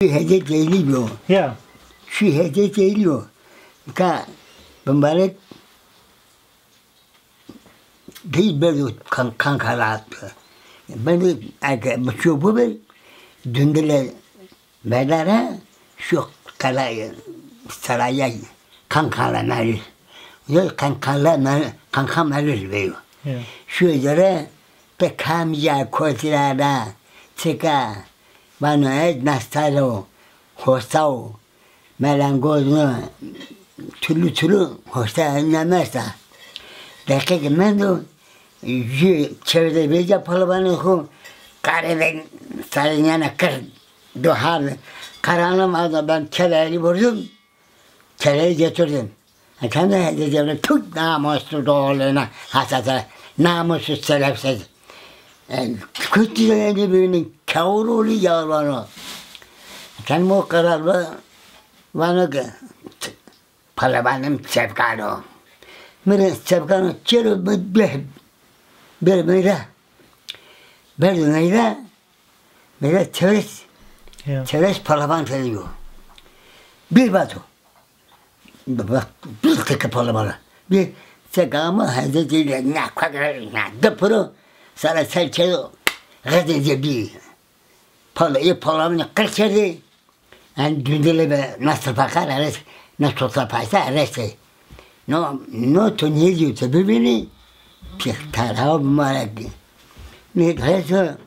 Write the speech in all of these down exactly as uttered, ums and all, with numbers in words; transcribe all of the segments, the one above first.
Hecet Eylî yo. Ya. Şu Hecet Eylî yo. Ka bimbarek Pey berdo kan-, kankala. Berdo eke biço bibir, dundile bedara şu kalay, saraya kankala merir. Yo kankala merir, kanka merir veyo. Ya. Şu üzere pe kamca kotira da çika, vano ez nastaro, hosao, melengoz no, tulu tulu hoşta nemesta. Deqe ke mendo, jü çevre veca palavanê xo, qare ve sarınyana kır, do har. Karanım ada ben keleri vurdum, keleri getirdim. Kendi dedi, tut namuslu doğuluna, hasata namussuz, şerefsiz. E, kötü dedi birinin kavur oğlu yavrano. Sen o karar ver, vano ki, palavanım çevkano. Mire çevkano, çero bir, bir, bir meyre. Bir meyre, meyre çevresi. Ya. Çevresi palavan seviyor. Bir batu. Bak, bir tıkı palavanı. Bir çek ama hadi değil, ne kadar, ne de pırı. Sana sen çero, gazete bir. Pala, e, palavanı kır çerdi. Yani dündüle be nasıl bakar, arası, nasıl olsa paysa, arası. No, no to ne diyor, tabi beni, pek tarağı mübarek. Ne, arası,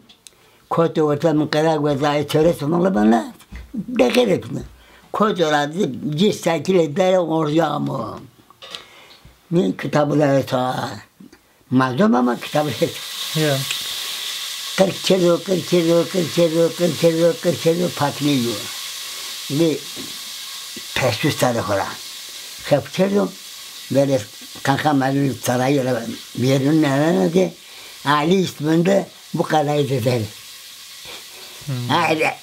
kote orta mı kara göz ayı çöre sumalı bana, de gerek mi? Kote orada, cis sakile dere orcağımı. Ne kitabı da arası, Mazlum ama kitabı ses. Ya. Kırk kilo, kırk kilo, kırk kilo, kırk kilo, kırk kilo patlıyor. Bir pesü sarı hora. Kırk kilo, böyle kanka malum sarayı bir yerinin yanına ki Ali isminde bu kadar dedi. Hmm. Haydi.